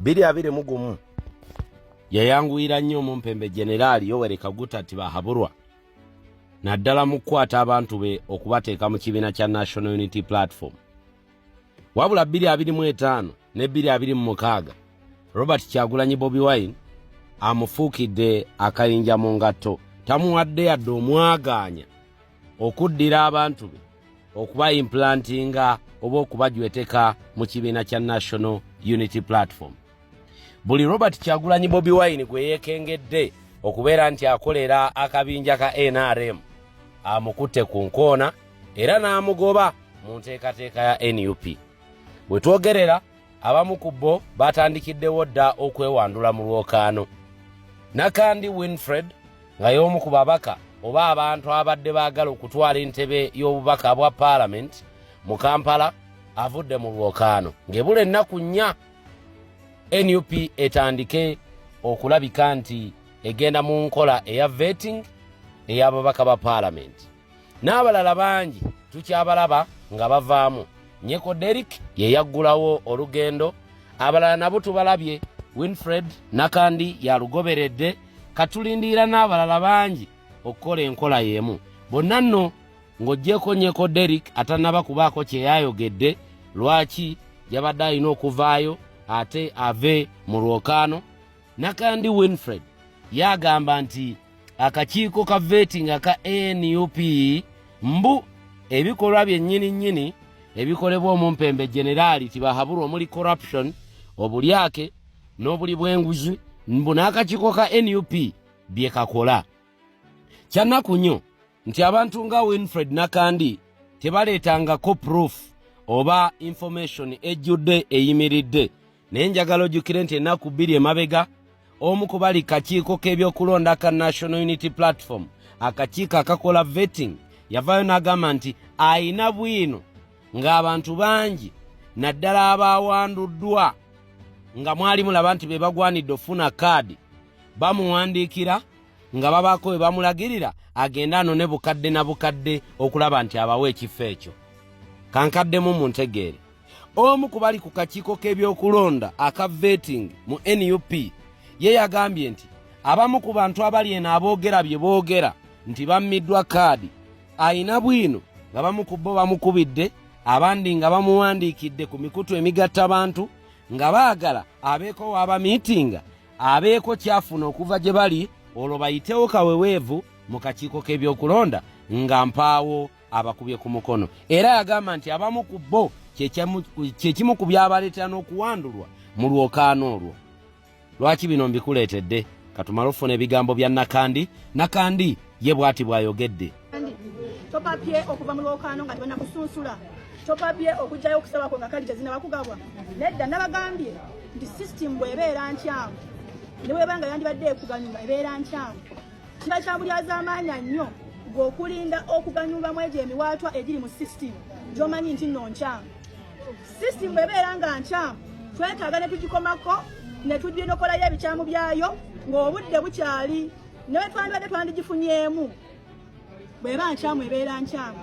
2021 yayanguyira nnyo omumpembe Generaali Yoweri Kaguta Tibahaburwa, naddala mu kukwata abantu be okubateeka mu kibiina kya National Unity Platform. Wabula 2025 ne 2026, Robert Kyagulanyi Bobi Wine amufuukidde akayinja mu ngatto, tamuwadde yadde omwagaanya okuddira abantu be okuba implantinga oba okubajweteka mu kibiina kya National Unity Platform. Buli Robert Kyagulanyi Bobi Wine gwe yeekengedde okubeera nti akolera akabinja ka NRM amukutte ku nkoona era n'amugoba mu nteekateeka ya NUP. We twogerera, abamu ku bo batandikiddewo dda okwewandula mu lwokaano. Nakandi Winfred, nga y'omu ku babaka oba abantu abadde baagala okutwala entebe y'obubaka bwa paalamenti mu Kampala, avudde mu lwokaano ng'ebula ennaku 4 NUP etandike okulabika nti egenda mu nkola eya vetting ey'ababaka ba paalamenti. N'abalala bangi tukyabalaba nga bavaamu. Nyeko Derrick ye yaggulawo olugendo, abalala nabo tubalabye. Winfred Nakandi yalugoberedde, katulindiira n'abalala bangi okukola enkola y'emu. Bonna nno ng'oggyeko Nyeko Derrick atannaba kubaako kye yayogedde lwaki yabadde alina okuvaayo ate ave mu lwokaano. Nakandi Winfred yagamba nti akakiiko ka vetting aka NUP mbu ebikolwa byennyini nnyini ebikolebwa omumpembe Generaali Tibahaburwa, omuli corruption, obulyake n'obuli bw'enguzi, mbu n'akakiiko ka NUP bye kakola. Kyannaku nnyo nti abantu nga Winfred Nakandi tebaleetangako proof oba information ejjudde eyimiridde. Naye njagala ojjukire nti ennaku 2 emabega, omu ku bali kakiiko k'ebyokulonda ka National Unity Platform, akakiiko akakola vetting, yavaayo n'agamba nti ayina bwino ng'abantu bangi, naddala abaawanduddwa nga mwali mulaba nti be bagwanidde okufuna kaadi, bamuwandiikira nga babaako we bamulagirira agende anone bukadde na bukadde okulaba nti abawa ekifo ekyo. Kankaddemu mu ntegeere. Omu ku bali ku kakiiko k'ebyokulonda aka vetting mu NUP ye yagambye nti abamu ku bantu abali eno aboogera bye boogera nti bammiddwa kaadi, ayina bwino nga bamu ku bo bamukubidde, abandi nga bamuwandiikidde ku mikutu emigatta bantu nga baagala abeeko waabamiitinga, abeeko kyafuna okuva gye bali, olwo bayitewo kaweweevu mu kakiiko k'ebyokulonda nga mpaawo abakubye ku mukono. Era yagamba nti abamu ku bo kyekimu ku byabaleetera n'okuwandulwa mu lwokaano olwo. Lwaki bino mbikuleetedde? Katumale ofuna ebigambo bya Nakandi. Nakandi ye bw'ati bw'ayogedde. Topapye okuva mu lwokaano nga tebanakusunsula, topapye okugyayo okusaba kwo nga kali tezinaba kugabwa. Nedda, nabagambye nti system bw'ebeera nkyamu, ne bweba nga yandibadde ekuganyulwa ebeera nkyamu, kiba kya bulyazaamaanya nnyo gweokulinda okuganyulwamu egyo emiwaatwa egiri mu system gy'omanyi nti nno nkyamu. System bw'ebeera nga nkyamu, twetaaga ne tugikomako ne tuginokolayo ebikyamu byayo ng'obudde bukyali, ne bwe twandibadde twandigifunyeemu. Bw'eba nkyamu, ebeera nkyamu,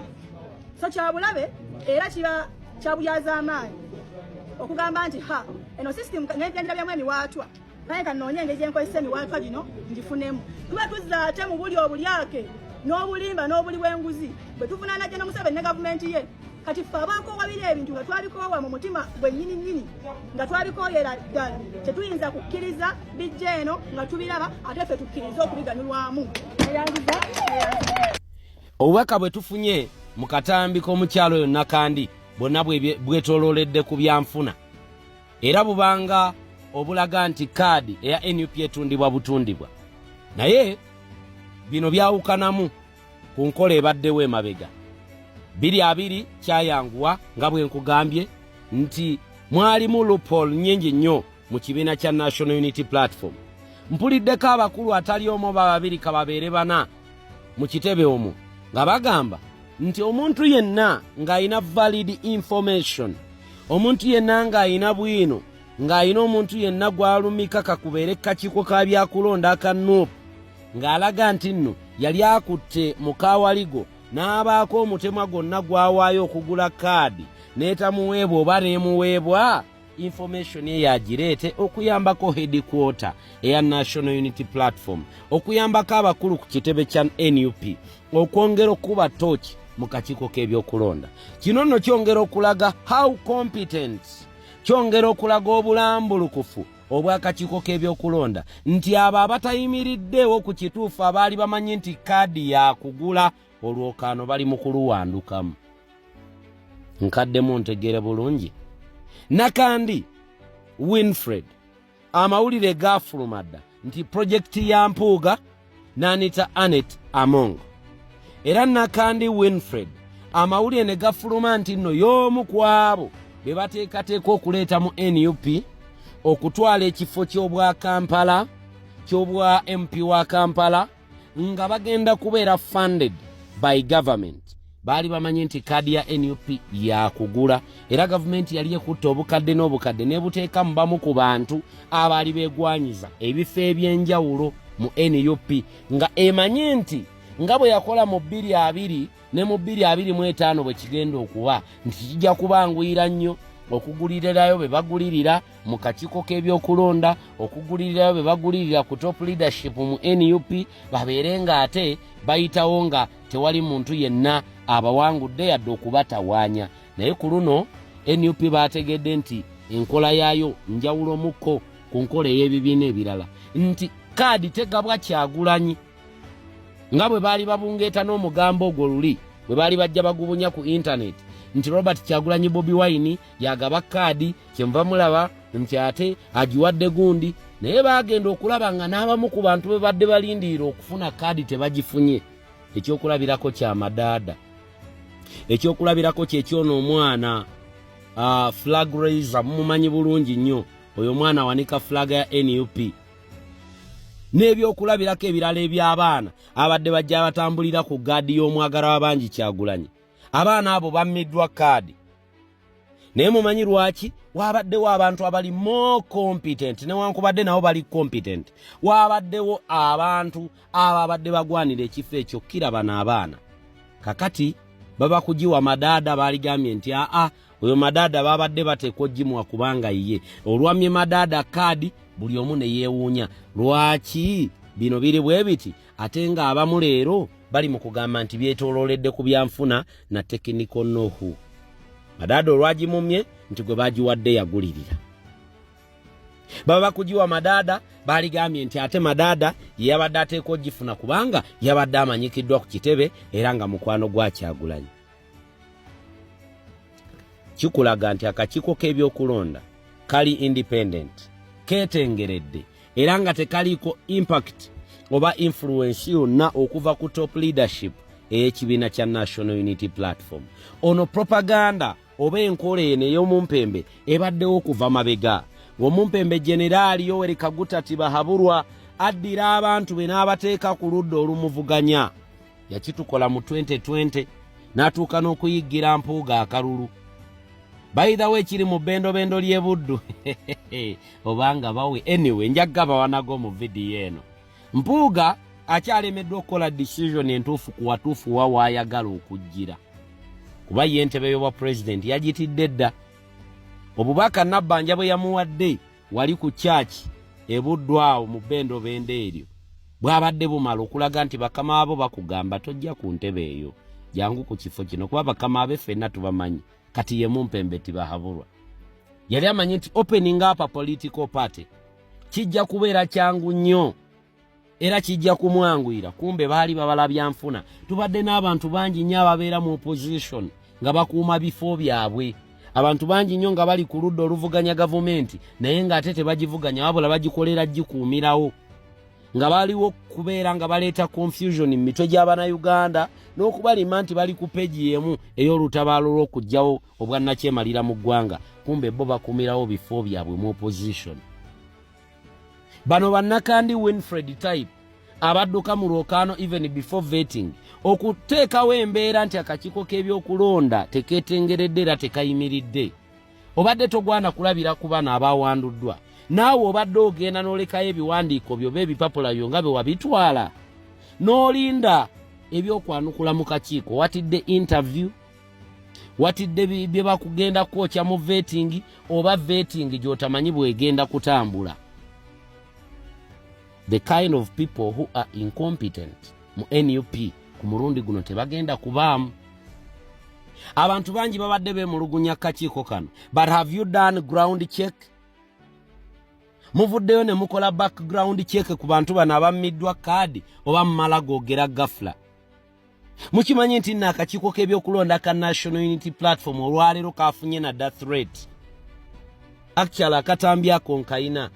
so kyabulabe era kiba kyabulyazaamaanyi okugamba nti ha, eno system ngendirabyemu emiwaatwa, naye kanoonye engeri gyenkozesa emiwaatwa gino ngifunemu. Tuba tuzza ate mu buli obulyake n'obulimba n'obuli bw'enguzi bwe tuvunaana Gen Museveni ne gavumenti ye. Kati ffe abaakoowa biri ebintu nga twabikoowa mu mutima gwennyini nnyini, nga twabikooyera ddala, tetuyinza kukkiriza bijja eno nga tubiraba ate ffe tukkirize okubiganyulwamu. Neyanziza. Obubaka bwe tufunye mu katambi k'omukyalo oyo Nakandi bwonna bwetolooledde ku byanfuna, era bubanga obulaga nti kaadi eya NUP etundibwa butundibwa. Naye bino byawukanamu ku nkola ebaddewo emabega 2020. Kyayanguwa nga bwe nkugambye nti mwalimu loophole nnyingi nnyo mu kibiina kya National Unity Platform. Mpuliddeko abakulu atali omu oba babiri, kababeere bana mu kitebe omwo, nga bagamba nti omuntu yenna ng'alina valid information, omuntu yenna ng'alina bwino, ng'alina omuntu yenna gw'alumika, kakubeere kakiiko ka byakulonda aka NUP, ng'alaga nti nno yali akutte mukawaligo n'abaako omutemwa gwonna gw'awaayo okugula kaadi n'etamuweebwa oba n'emuweebwa. Information eyo agireete okuyambako headquarter eya National Unity Platform, okuyambako abakulu ku kitebe kya NUP okwongera okukuba tooki mu kakiiko k'ebyokulonda. Kino nno kyongera okulaga how competent, kyongera okulaga obulambulukufu obw'akakiiko k'ebyokulonda nti abo abatayimiriddeewo ku kituufu abaali bamanyi nti kaadi yakugula olwokaano bali mu kuluwandukamu. Nkaddemu ntegere bulungi. Nakandi Winfred, amawulire gaafuluma dda nti projekiti ya Mpuuga n'Anita Anet Among, era Nakandi Winfred amawulire ne gafuluma nti nno y'omu ku abo be bateekateeka okuleeta mu NUP okutwala ekifo ky'obwa Kampala, ky'obwa MP wa Kampala, nga bagenda kubeera funded by government. Baali bamanyi nti kaadi ya NUP yakugula, era gavumenti yali ekutta obukadde n'obukadde n'ebuteeka mu bamu ku bantu abaali beegwanyiza ebifo eby'enjawulo mu NUP, nga emanyi nti nga bwe yakola mu 2020 ne mu 2025 bwe kigenda okuba nti kijja kubanguyira nnyo okugulirirayo be bagulirira mu kakiiko k'ebyokulonda, okugulirirayo be bagulirira ku top leadership mu NUP, babeere ng'ate bayitawo nga tewali muntu yenna abawangudde yadde okubatawaanya. Naye ku luno NUP baategedde nti enkola yaayo njawulomukko ku nkola ey'ebibiina ebirala, nti kaadi tegabwa Kyagulanyi nga bwe baali babungeeta n'omugambo ogwo luli bwe baali bajja bagubunya ku intaneti nti Robert Kyagulanyi Bobi Wine yagaba kaadi, kyenva mulaba nti ate agiwadde gundi. Naye baagenda okulaba nga n'abamu ku bantu be badde balindirira okufuna kaadi tebagifunye. Ekyokulabirako kya Madaada, ekyokulabirako kyekyono omwana flag raiser, mumumanyi bulungi nnyo oyo omwana awanika flag ya NUP, n'ebyokulabirako ebirala eby'abaana abadde bajja batambulira ku gaadi y'omwagala w'abangi Kyagulanyi. Abaana abo bammiddwa kaadi, naye mumanyi lwaki? Wabaddewo abantu abali more competent, newankubadde nabo bali competent, wabaddewo abantu abo abadde bagwanira ekifo ekyo kira bano abaana. Kakati baba kugiwa Madaada, baaligambye nti aa, oyo Madaada babadde bateekwa ogimuwa kubanga ye olwamye Madaada kaadi. Buli omu ne yeewuunya lwaki bino biri bwe biti, ate ng'abamu leero bali mu kugamba nti byetoolooledde ku byanfuna na technical know-how. Madaada olwagimumye nti gwe bagiwadde yagulirira, baba bakugiwa Madaada, baaligambye nti ate Madaada ye yabadde ateekwa ogifuna kubanga yabadde amanyikiddwa ku kitebe era nga mukwano gwa Kyagulanyi. Kikulaga nti akakiiko k'ebyokulonda kali independent, keetengeredde, era nga tekaliiko impact oba influence yonna okuva ku top leadership ey'ekibiina kya National Unity Platform. Ono propaganda oba enkola eno ey'omumpembe ebaddewo okuva mabega ng'omumpembe Generaali Yoweri Kaguta Tibahaburwa addira abantu be n'abateeka ku ludda olumuvuganya. Yakitukola mu 2020 n'atuuka n'okuyiggira Mpuuga akalulu. Bayithawo ekiri mu bendobendo ly'e Buddu obanga bawe. Anyway, njagga bawanago mu vidiyo eno. Mpuuga akyalemeddwa okukola decision entuufu ku watuufu wa waayagala okujjira, kuba ye entebe y'obwa pulezidenti yagitidde dda. Obubaka Nabbanja bwe yamuwadde wali ku kyaki e Buddu awo mu bendobendo eryo bwabadde bumala okulaga nti bakama abo bakugamba tojja ku ntebe eyo, jangu ku kifo kino, kuba bakama abe ffenna tubamanyi. Kati ye mumpembe Tibahaburwa yali amanyi nti opening up a political party kijja kubeera kyangu nnyo era kijja kumwanguyira. Kumbe baali babala byanfuna. Tubadde n'abantu bangi nnyo ababeera mu opposition nga bakuuma bifo byabwe, abantu bangi nnyo nga bali ku ludda oluvuganya gavumenti naye ng'ate tebagivuganya, wabula bagikolera gikuumirawo, nga baliwo kubeera nga baleeta confusion mu mitwe gy'Abannayuganda n'okubalima nti bali ku page emu ey'olutabaalo lw'okuggyawo obwannakyemalira mu ggwanga. Kumbe bo bakuumirawo bifo byabwe mu opposition. Bano bannakandi Winfred type abadduka mu lwokaano even before vetting, okuteekawo embeera nti akakiiko k'ebyokulonda tekeetengeredde era tekayimiridde. Obadde togwana kulabira ku bano abawanduddwa. Naawe obadde ogenda n'olekayo ebiwandiiko byo oba ebipapula byo nga bwe wabitwala, n'olinda ebyokwanukula mu kakiiko. Watidde interview, Watidde bye bakugenda kwokya mu vetting oba vetting gy'otamanyi bw'egenda kutambula. The kind of people who are incompetent mu NUP ku mulundi guno tebagenda kubaamu. Abantu bangi babadde beemulugunya kakiiko kano, but have you done ground check? Muvuddeyo ne mukola background check ku bantu bano abammiddwa kaadi, oba mumala googera gafula? Mukimanyi nti nno akakiiko k'ebyokulonda ka National Unity Platform olwaleero kafunye nadda threat. Actually, akatambi ako nkayina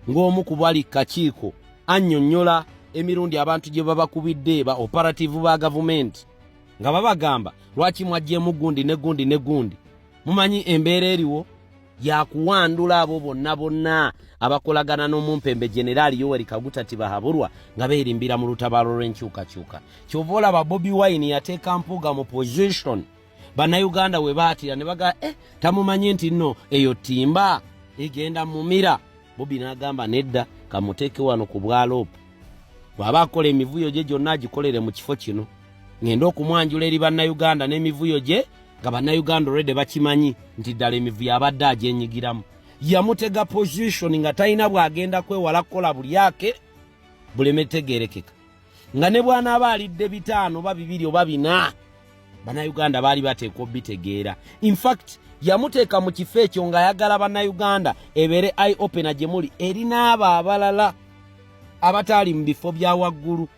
ng'omu ku bali kakiiko annyonnyola emirundi abantu gye babakubidde ba operative ba gavumenti nga babagamba, "Lwaki mwaggyemu gundi ne gundi ne gundi?" Mumanyi embeera eriwo yakuwandula abo bonna bonna abakolagana n'omumpembe Generaali Yoweri Kaguta Tibahaburwa nga beerimbira mu lutabaalo lw'enkyukakyuka. Kyova olaba Bobi Wine yateeka Mpuuga mu position Bannayuganda we baatira ne bagaa, "Eh, tamumanyi nti nno eyo timba egenda mumira." Bobi n'agamba, "Nedda, kamuteeke wano ku bwaloopu, bw'aba akola emivuyo gye gyonna agikolere mu kifo kino, ŋŋende okumwanjula eri Bannayuganda n'emivuyo gye nga Bannayuganda olwedde bakimanyi nti ddala emivuyo abadde agyenyigiramu." Yamutega position nga talina bw'agenda kwewala kukola bulyake buleme tegerekeka, nga ne bw'anaaba alidde 5 oba 2 oba 4, Bannayuganda baali bateekwa obitegeera. Infact, yamuteeka mu kifo ekyo ng'ayagala Bannayuganda ebeere eye opener gye muli eri n'abo abalala abataali mu bifo bya waggulu,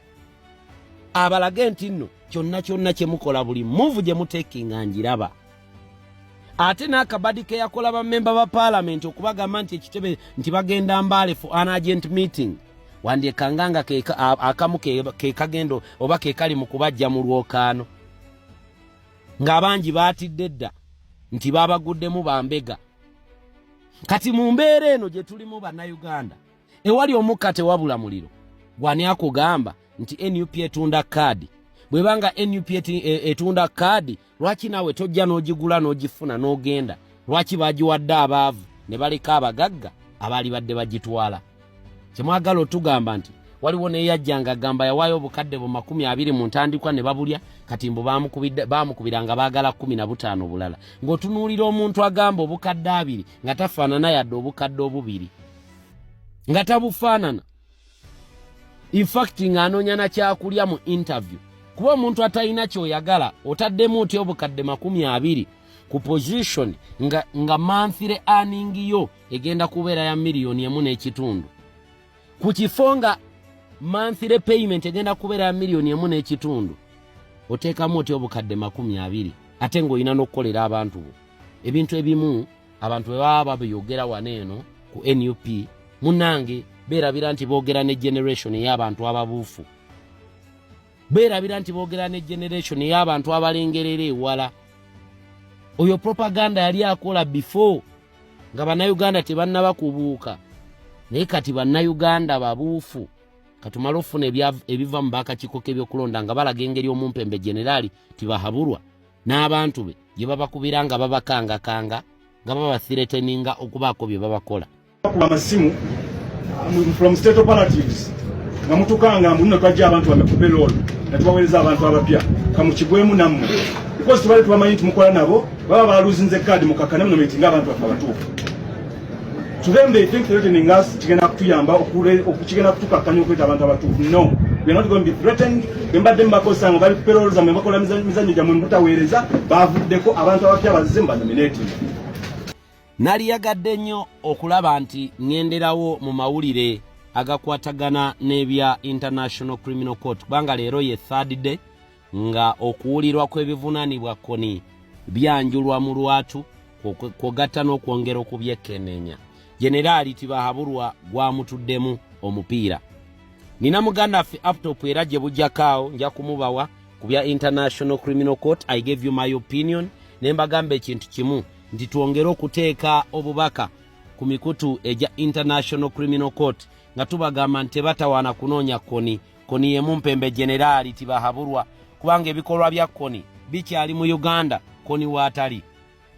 abalage nti nno kyonna kyonna kye mukola, buli move gye muteekinga, njiraba. Ate n'akabadi ke yakola bammemba ba paalamenti okubagamba nti ekitebe nti bagenda Mbaale for an urgent meeting, wandyekanga nga akamu ke kagendo oba ke kali mu kubajja mu lwokaano, ng'abangi baatidde dda nti babaguddemu bambega. Kati mu mbeera eno gye tulimu, Bannayuganda, ewali omukka tewabula muliro. Gwani akugamba nti NUP etunda kaadi? Bwebanga NUP etunda kaadi, lwaki naawe tojja n'ogigula n'ogifuna n'ogenda? Lwaki bagiwadde abaavu ne baleka abagagga abaali badde bagitwala? Kyemwagala otugamba nti waliwo neyajjanga agamba yawaayo obukadde bu 20 mu ntandikwa ne babulya, kati mbu bamukubira nga baagala 15 bulala, ng'otunuulira omuntu agamba obukadde 20 nga tafaanana yadde obukadde 2, nga tabufaanana. Infact, ng'anoonya nakyakulya mu interview, kuba omuntu atalina kyoyagala otaddemu otya obukadde 20 ku position nga monthly earning yo egenda kubeera ya 1.5 miliyoni, ku kifo nga monthly payment egenda kubeera ya 1.5 miliyoni? Oteekamu otya obukadde 20, ate ng'olina n'okukolera abantu bo ebintu ebimu? Abantu bwe baba babiyogera wano eno ku NUP, munnange, beerabira nti boogera ne generation ey'abantu ababuufu, beerabira nti boogera ne generation ey'abantu abalengerera ewala. Oyo propaganda yali akola before nga Bannayuganda tebannaba kubuuka, naye kati Bannayuganda babuufu. Katumale ofuna ebiva mu bakakiiko k'ebyokulonda nga balaga engeri omumpembe Generaali Tibahaburwa n'abantu be gye babakubira nga babakangakanga, nga babathreateninga okubaako bye babakola. Bakuba amasimu from state operatives nga mutukanga mbu nno twajja abantu bamwe ku payroll nga tubaweereza abantu abapya. Kamukigwemu nammwe, because tubale tubamanyi nti mukola nabo, baba baluzinze kaadi, mukakane munominatinga abantu baffe abatuufu. To them, they think threatening us kigenda kutuyamba, kigenda kutukakkanya okuleeta abantu abatuufu. No, we are not going to be threatened. Bwe mbadde mubakozesa nga bali ku payroll zammwe, bakola mizannyo gyammwe mutaweereza, bavuddeko, abantu abapya bazze mubanominating. Naliyagadde nnyo okulaba nti ŋŋenderawo mu mawulire agakwatagana n'ebya International Criminal Court, kubanga leero ye third day nga okuwulirwa kw'ebivunaanibwa Kony byanjulwa mu lwatu, kwogatta n'okwongera okubyekkeneenya. Generaali Tibahaburwa gwamutuddemu omupiira. Nina muganda waffe laptop era gye bujjako awo nja kumubawa ku bya International Criminal Court. I gave you my opinion ne mbagamba ekintu kimu nti twongere okuteeka obubaka ku mikutu egya International Criminal Court nga tubagamba nti tebatawaana kunoonya Kony. Kony ye mumpembe Generaali Tibahaburwa, kubanga ebikolwa bya Kony bikyali mu Uganda. Kony waatali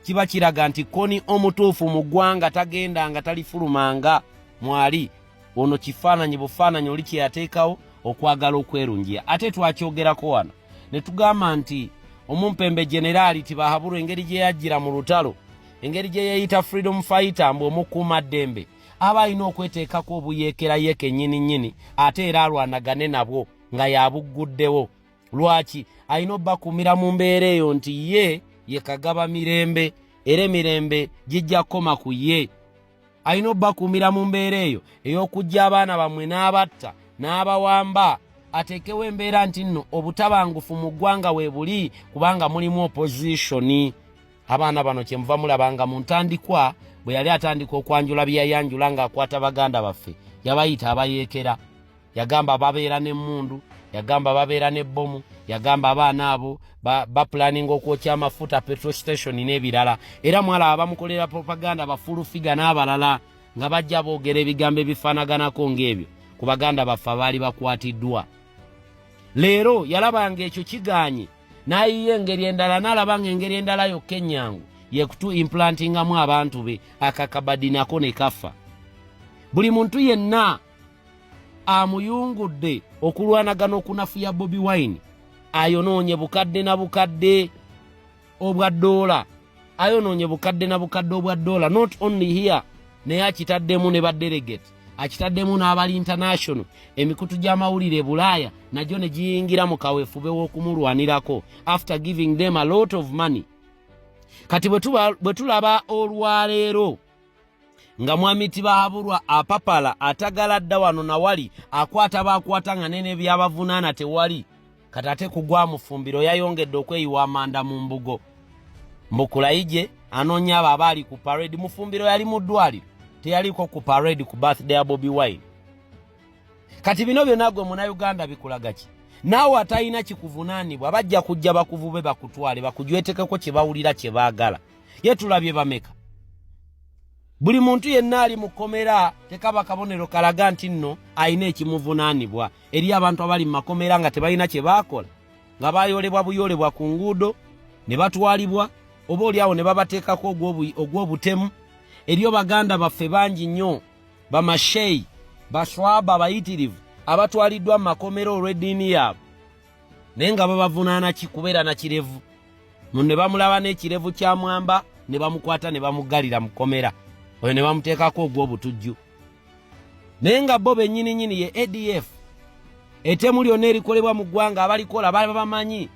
kiba kiraga nti Kony omutuufu mu ggwanga tagenda nga talifulumanga mwali. Ono kifaananyi bufaananyi oli kye yateekawo okwagala okwerungiya. Ate twakyogerako wano ne tugamba nti Omumpembe Generaali Tibahaburwa, engeri gye yajjira mu lutalo, engeri gye yeeyita freedom fighter, mbu omukuumaddembe, aba alina okweteekako obuyeekera ye kennyini nnyini, ate era alwanagane nabwo nga yabugguddewo. Lwaki alina obbakuumira mu mbeera eyo nti ye ye kagaba mirembe, era emirembe gijja kukoma ku ye? Alina obbakuumira mu mbeera eyo ey'okujja abaana bammwe n'abatta n'abawamba, ateekewo embeera nti nno obutabangufu mu ggwanga we buli, kubanga mulimu opposition. Abaana bano kyemuva mulabanga mu ntandikwa bwe yali atandika okwanjula bye yayanjula ng'akwata baganda baffe, yabayita abayeekera, yagamba babeera n'emmundu, yagamba babeera n'ebbomu, yagamba abaana abo bapulaninga okwokya amafuta, petrol station n'ebirala. Era mwalaba bamukolera propaganda, bafulufiga n'abalala nga bajja boogera ebigambo ebifaanaganako ng'ebyo ku baganda baffe abaali bakwatiddwa. Leero yalabanga ekyo kigaanye, n'ayiya engeri endala, n'alaba nga engeri endala yokka ennyangu yekutu implantingamu abantu be akakabadi nako ne kafa. Buli muntu yenna amuyungudde okulwanagana okunafuya Bobi Wine ayonoonye bukadde na bukadde obwa ddoola, ayonoonye bukadde na bukadde obwa ddoola. Not only here, naye akitaddemu ne badelegate, akitaddemu n'abali international, emikutu gy'amawulire e Bulaaya nagyo ne giyingira mu kaweefube w'okumulwanirako after giving them a lot of money. Kati bwe tulaba olwaleero nga Mwami Tibahaburwa apapala, atagala dda wano nawali, akwata bakwata nga nene byabavunaana tewali. Kati ate kugwa mufumbiro, yayongedde okweyiwa amanda mu mbugo mbukulayije, anoonya abo abaali ku parade. Mufumbiro yali mu ddwaliro, teyaliko ku parade ku birthday ya Bobi Wine. Kati bino byonna, gwe Munauganda, bikulaga ki? Naawe atalina kikuvunaanibwa, bajja kujja bakuvube, bakutwale, bakujwetekeko kye bawulira kye baagala. Ye tulabye bameka? Buli muntu yenna ali mu kkomera tekaba kabonero kalaga nti nno alina ekimuvunaanibwa. Eri abantu abali mu makomera nga tebalina kye baakola, nga baayolebwa buyolebwa ku nguudo ne batwalibwa, oba oli awo ne babateekako ogw'obutemu. Eriyo baganda baffe bangi nnyo, bamasheyi, baswaba abayitirivu abatwaliddwa mu makomera olw'eddiini yaabwe, naye nga babavunaana kikubeera na kirevu. Ne bamulaba n'ekirevu kya mwamba ne bamukwata ne bamuggalira mu kkomera oyo ne bamuteekako ogw'obutujju, naye nga bo bennyininyini ye ADF. Etemu lyonna erikolebwa mu ggwanga abalikola baba bamanyi,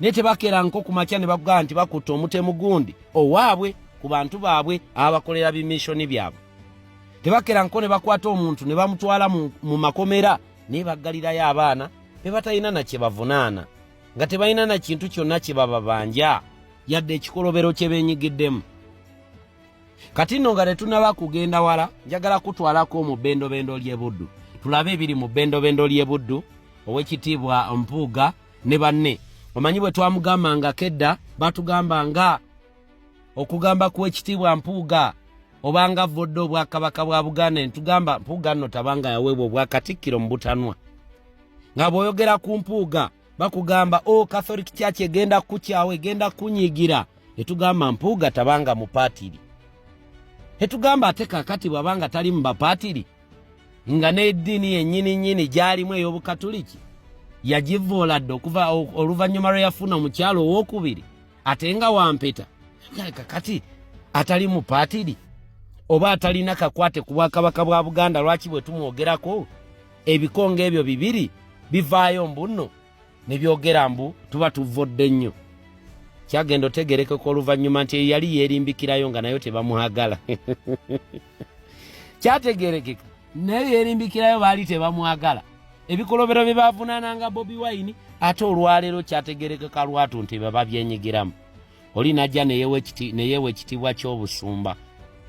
naye tebakeera nko ku makya ne bakugamba nti bakutta omutemu gundi owaabwe ku bantu baabwe ababakolera bimishoni byabwe. Tebakeera nko ne bakwata omuntu ne bamutwala mu makomera, naye baggalirayo abaana be batalina na kye bavunaana, nga tebalina na kintu kyonna kye bababanja yadde ekikolobero kye beenyigiddemu. Kati nno nga tetunaba kugenda wala, njagala kutwalako mu bendobendo ly'e Buddu, tulabe ebiri mu bendobendo ly'e Buddu. Owekitiibwa Mpuuga ne banne, omanyi bwe twamugambanga kedda, batugamba nga okugamba ku Ekitiibwa Mpuuga obanga avvodde obwakabaka bwa Buganda. Netugamba Mpuuga nno tabanga yaweebwa obwakatikkiro mu butanwa, nga bw'oyogera ku Mpuuga bakugamba o oh, Catholic Church egenda kukyawa, egenda kunyigira. Netugamba Mpuuga tabanga mupaatiri. Tetugamba ate kakati bwabanga tali mu bapaatiri, nga n'eddiini yennyini nnyini gy'alimu ey'Obukatuliki yagivoola dda okuva oluvannyuma lwe yafuna omukyalo owokubiri ate nga wampeta. Kakati atali mupaatiri oba atalina kakwate ku bwakabaka bwa Buganda, lwaki bwe tumwogerako ebikonga ebyo bibiri bivaayo mbunno ne byogera mbu tuba tuvodde nnyo? Kyagenda otegerekeka oluvannyuma nti eyo yali yeerimbikirayo nga nayo tebamuhagala. Kyategerekeka naye yeerimbikirayo, baali tebamwagala, ebikolobero bye bavunaananga Bobi Wine. Ate olwaleero kyategerekeka lwatu nti baba byenyigiramu. Oli najja neyewa ekitiibwa ky'obusumba,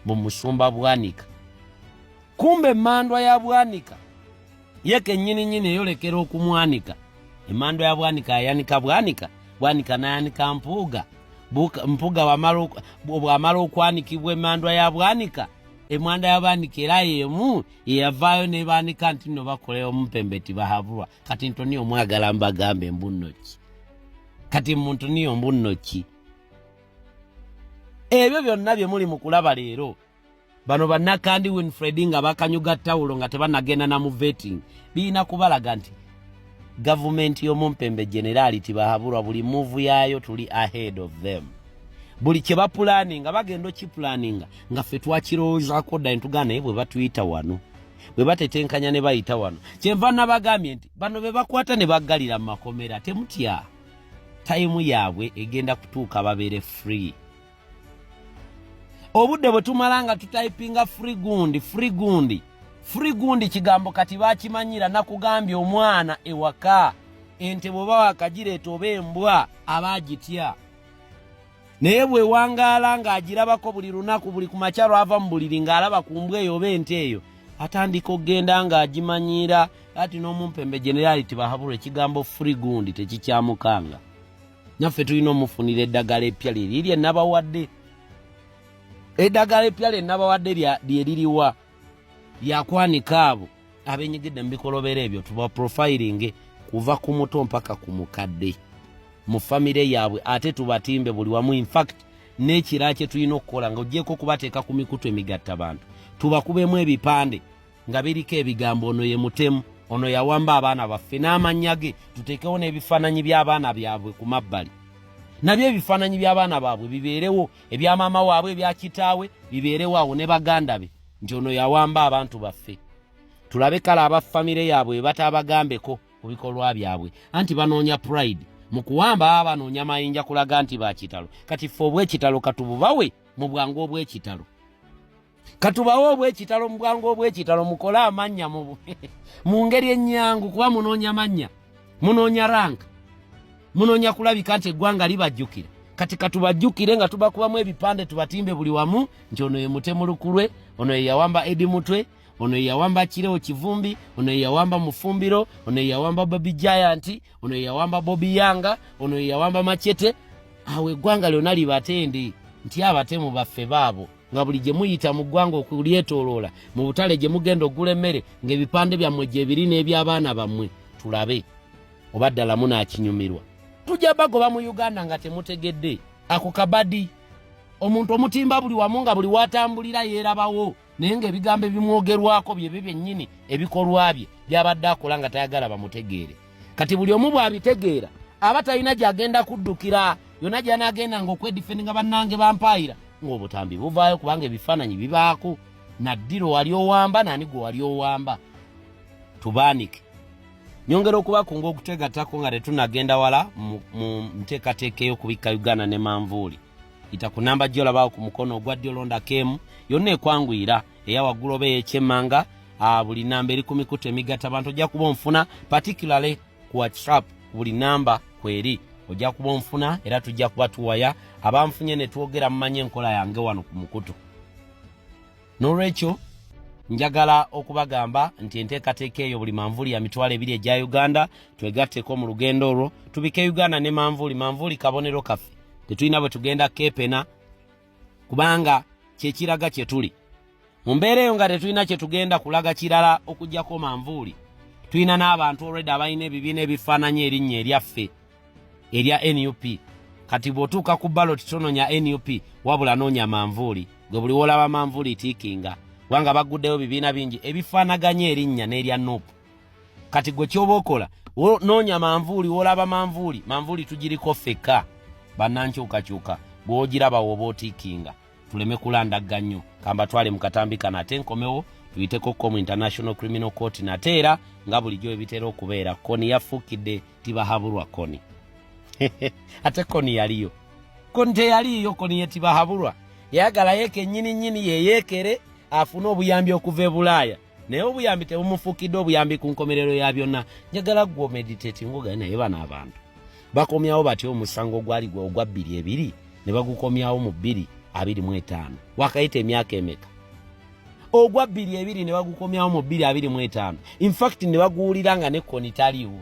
bumusumba Bwanika. Kumbe emmandwa ya Bwanika ye kennyini nnyini eyolekera okumwanika. Emmandwa ya Bwanika yayanika Bwanika, Bwanika nayanika Mpuuga. Mpuuga bwamala okwanikibwa emmandwa ya Bwanika, emwanda ya Bwanika era yemu yeyavaayo nebaanika nti nno bakola omupembe Tibahabulwa. Kati ntoni omwagala mbagambe mbunno ki? Kati muntu niyo mbunno ki? Ebyo byonna bye muli mu kulaba leero, bano bannakandi Winfred nga bakanyuga tawulo nga tebanagenda na mu vetting, birina kubalaga nti Gavumenti y'omumpembe Generaali Tibahaburwa, buli move yaayo tuli ahead of them. Buli kye bapulaninga bagenda okipulaninga nga ffe twakirowoozaako dda, ntugana naye bwe batuyita wano, bwe batetenkanya ne bayita wano. Kyenva nabagambye nti bano be bakwata ne baggalira mu makomera, temutya, time yaabwe egenda kutuuka babeere free. Obudde bwe tumala nga tutayipinga free gundi, free gundi, free gundi, kigambo kati bakimanyira. Nakugambye, omwana ewaka ente bw'oba wakagireeta oba embwa aba agitya, naye bwewangaala ng'agirabako buli lunaku, buli ku makya lwava mu buliri ng'alaba ku mbwa eyo oba ente eyo, atandika okugenda ng'agimanyiira. Ati n'omumpembe Generaali Tibahabulwa, ekigambo free gundi tekikyamukanga. Naffe tulina omufunira eddagala epya liri lye nabawadde. Eddagala epya lye nabawadde lye liriwa? Lyakwanika abo abenyigidde mu bikolobero ebyo, tuba profiling kuva ku muto mpaka ku mukadde mu famire yaabwe, ate tubatimbe buli wamu. Infact, n'ekirala kye tulina okukola, nga ogyeko okubateeka ku mikutu emigatta bantu, tubakubemu ebipande nga biriko ebigambo, "Ono ye mutemu, ono yawamba abaana baffe," n'amannya ge. Tuteekewo n'ebifaananyi by'abaana byabwe ku mabbali, nabyo ebifaananyi by'abaana baabwe bibeerewo, ebya maama waabwe, ebya kitaawe bibeerewo awo ne baganda be, nti ono yawamba abantu baffe. Tulabe kale aba famire yaabwe bataabagambeko ku bikolwa byabwe. Anti banoonya pride mu kuwamba, baba banoonya mayinja kulaga nti bakitalo. Kati ffe obwekitalo katububawe mu bwangu, obwekitalo katubawe obwekitalo mu bwangu, obwekitalo mukole amannya mu ngeri ennyangu, kuba munoonya mannya, munoonya rank, munoonya kulabika nti eggwanga libajjukira. Kati katubajjukire nga tubakubamu ebipande, tubatimbe buli wamu nti ono ye mutemulukulwe, ono ye yawamba Edi Mutwe, ono ye yawamba Kirewo Kivumbi, ono ye yawamba Mufumbiro, ono ye yawamba Bobi Giant, ono ye yawamba Bobi Yanga, ono ye yawamba Machete. Awo eggwanga lyonna libatende nti abatemu baffe baabo, nga buli gye muyita mu ggwanga okulyetooloola, mu butale gye mugenda okugula emmere, ng'ebipande byammwe gye biri n'eby'abaana bammwe. Tulabe oba ddala munaakinyumirwa. Tujja bagoba mu Uganda nga temutegedde. Ako kabadi, omuntu omutimba buli wamu nga buli watambulira yeerabawo, naye ng'ebigambo ebimwogerwako byebyo byennyini ebikolwa bye byabadde akola nga tayagala bamutegeere. Kati buli omu bw'abitegeera, aba talina gy'agenda kuddukira. Yonna gy'anaagenda nga okwedifendinga, bannange bampaayira, ng'obutambi buvaayo, kubanga ebifaananyi bibaako naddiro wali owamba nani gwe wali owamba. Tubaanike. Nyongera okubakunga okutegattako nga tetunagenda wala mu nteekateeka ey'okubikka Uganda ne manvuuli. Yita ku namba gy'olabawo ku mukono ogwa ddyo, londako emu yonna ekwanguyira, eya waggulu oba ey'ekyemmanga. Buli namba eri ku mikutu emigatta bantu ojja kuba onfuna, particularly ku WhatsApp. Buli namba kweri ojja kuba onfuna, era tujja kuba tuwaya. Abanfunye ne twogera, mumanye enkola yange wano ku mukutu. N'olwekyo njagala okubagamba nti enteekateeka eyo, buli manvuuli ya 20,000 egya Uganda. Twegatteko mu lugendo olwo, tubike Uganda ne manvuuli. Manvuuli kabonero kaffe, tetulina bwe tugenda keepena, kubanga kyekiraga kye tuli mu mbeera eyo, nga tetulina kye tugenda kulaga kirala okugyako manvuuli. Tulina n'abantu olwedde abalina ebibiina ebifaananyi erinnya eryaffe erya NUP. Kati bw'otuuka ku ballot, tononya NUP, wabula noonya manvuuli. Gwe buli wolaba manvuuli, tiikinga, kubanga bagguddeyo bibiina bingi ebifaanaganya erinnya n'erya NUP. Kati gwe kyoba okola, noonya manvuuli. Wolaba manvuuli, manvuuli tugiriko ffekka bannankyukakyuka. Gw'ogiraba woba otiikinga. Tuleme kulandagga nnyo, kambatwale mu katambi kano, ate nkomewo tuyiteko ko mu International Criminal Court. Nate era nga bulijjo ebitera okubeera, Koni yafuukidde Tibahabulwa Koni. Ate Koni yaliyo? Koni teyaliyo. Koni ye Tibahabulwa yayagala ye kennyini nnyini yeyeekere afune obuyambi okuva e Bulaaya, naye obuyambi tebumufuukidde obuyambi. Ku nkomerero ya byonna, njagala gwe omeditate ngogaye, naye bano abantu bakomyawo batya omusango ogwali gwe ogwa 20 ne bagukomyawo mu 2025? Wakayita emyaka emeka? Ogwa 20 ne bagukomyawo mu 2025, infact ne baguwulira nga ne Koni taliiwo.